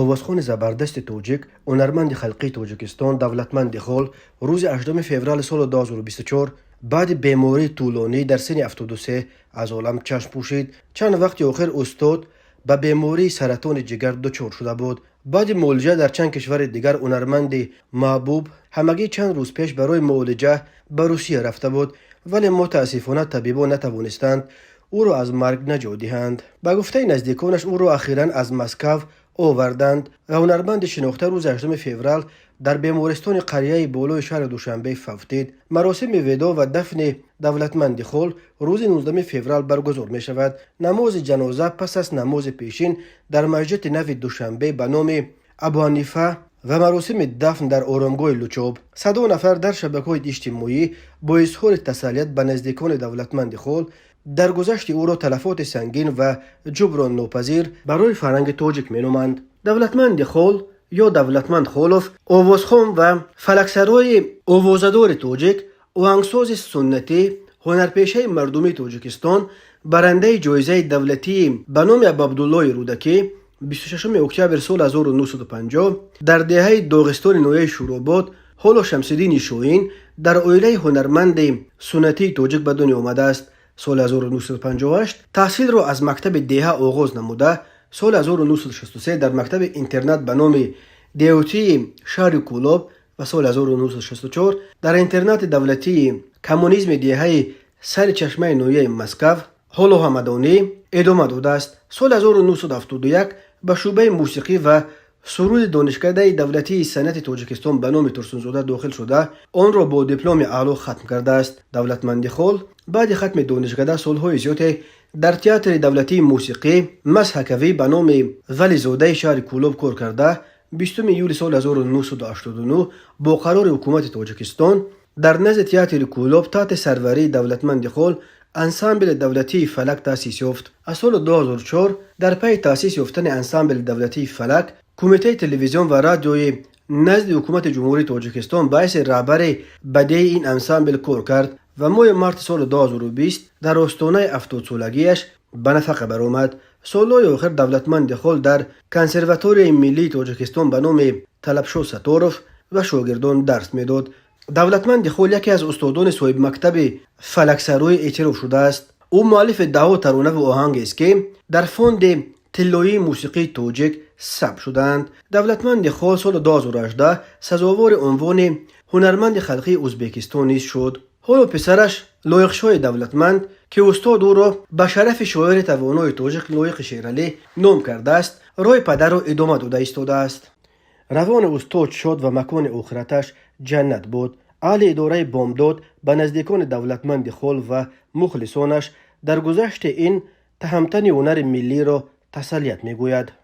Овозхони забардасти тоҷик, ҳунарманди халқии Тоҷикистон Давлатманди Хол рӯзи 8 феврали соли 2024 баъди бемории тӯлонӣ дар синни 73 аз олам чашм пӯшид. Чанд вақти охир устод ба бемории саратони ҷигар дучор шуда буд. Баъди муолиҷа дар чанд кишвари дигар ҳунарманди маҳбуб ҳамагӣ чанд рӯз пеш барои муолиҷа ба Русия рафта буд, вале мутаассифона табибон натавонистанд ӯро аз марг наҷот диҳанд. Ба гуфтаи наздиконаш, ӯро ахиран аз Москав оварданд ва ҳунарманди шинохта рӯзи 8 феврал дар бемористони қарияи болои шаҳри Душанбе фавтид. Маросими видоъ ва дафни Давлатманди Хол рӯзи 19 феврал баргузор мешавад. Намози ҷаноза пас аз намози пешин дар масҷиди нави Душанбе ба номи Абуҳанифа ва маросими дафн дар оромгоҳи Лучоб. Садо нафар дар шабакаҳои иҷтимоӣ бо изҳори тасаллият ба наздикони Давлатманди Хол даргузашти ӯро талафоти сангин ва ҷуброннопазир барои фарҳанги тоҷик меноманд. Давлатманди Хол ё Давлатманд Холов овозхон ва фалаксарои овозадори тоҷик, оҳангсози суннатӣ, ҳунарпешаи мардумии Тоҷикистон, барандаи ҷоизаи давлатии ба номи Абуабдуллои Рӯдакӣ, 26 октябри соли 1950 дар деҳаи Доғистони ноҳияи Шӯробод, ҳоло Шамсиддини Шоҳин, дар оилаи ҳунарманди суннатии тоҷик ба дунё омадааст. Соли 1958 таҳсилро аз мактаби деҳа оғоз намуда, соли 1963 дар мактаби интернат ба номи деҳотии шаҳри Кӯлоб ва соли 1964 дар интернати давлатии коммунизми деҳаи Сари Чашмаи ноҳияи Москав, ҳоло Ҳамадонӣ, идома додааст. Соли 1971 ба шӯъбаи мусиқӣ ва суруди Донишкадаи давлатии санъати Тоҷикистон ба номи Турсунзода дохил шуда, онро бо дипломи аъло хатм кардааст. Давлатманди Хол баъди хатми донишкада солҳои зиёде дар Театри давлатии мусиқӣ мазҳакавӣ ба номи Вализодаи шаҳри Кӯлоб кор карда, 20 июли соли 1989 бо қарори ҳукумати Тоҷикистон дар назди театри Кӯлоб таҳти сарварии Давлатманди Хол ансамбли давлатии «Фалак» таъсис ёфт. Аз соли 2004 дар пайи таъсис ёфтани ансамбли давлатии «Фалак» Кумитаи телевизион ва радиои назди ҳукумати Ҷумҳурии Тоҷикистон ба ҳайси раҳбари бадеи ин ансамбл кор кард ва моҳи марти соли 2020 дар остонаи 70-солагиаш ба нафақа баромад. Солҳои охир Давлатманди Хол дар Консерваторияи миллии Тоҷикистон ба номи Талабшо Сатторов ба шогирдон дарс медод. Давлатманди Хол яке аз устодони соҳибмактаби фалаксароӣ эътироф шудааст. Ӯ муаллифи даҳҳо таронаву оҳангест, ки дар фонди тиллоии мусиқии тоҷик сабт шудаанд. Давлатманди Хол соли 2018 сазовори унвони ҳунарманди халқии Ӯзбекистон низ шуд. Ҳоло писараш Лоиқшоҳи Давлатманд, ки устод ӯро ба шарафи шоири тавонои тоҷик Лоиқи Шералӣ ном кардааст, роҳи падарро идома дода истодааст. Равони устод шод ва макони охираташ ҷаннат буд. Аҳли идораи «Бомдод» ба наздикони Давлатманди Хол ва мухлисонаш дар гузашти ин таҳамтани ҳунари миллиро тасаллият мегӯяд.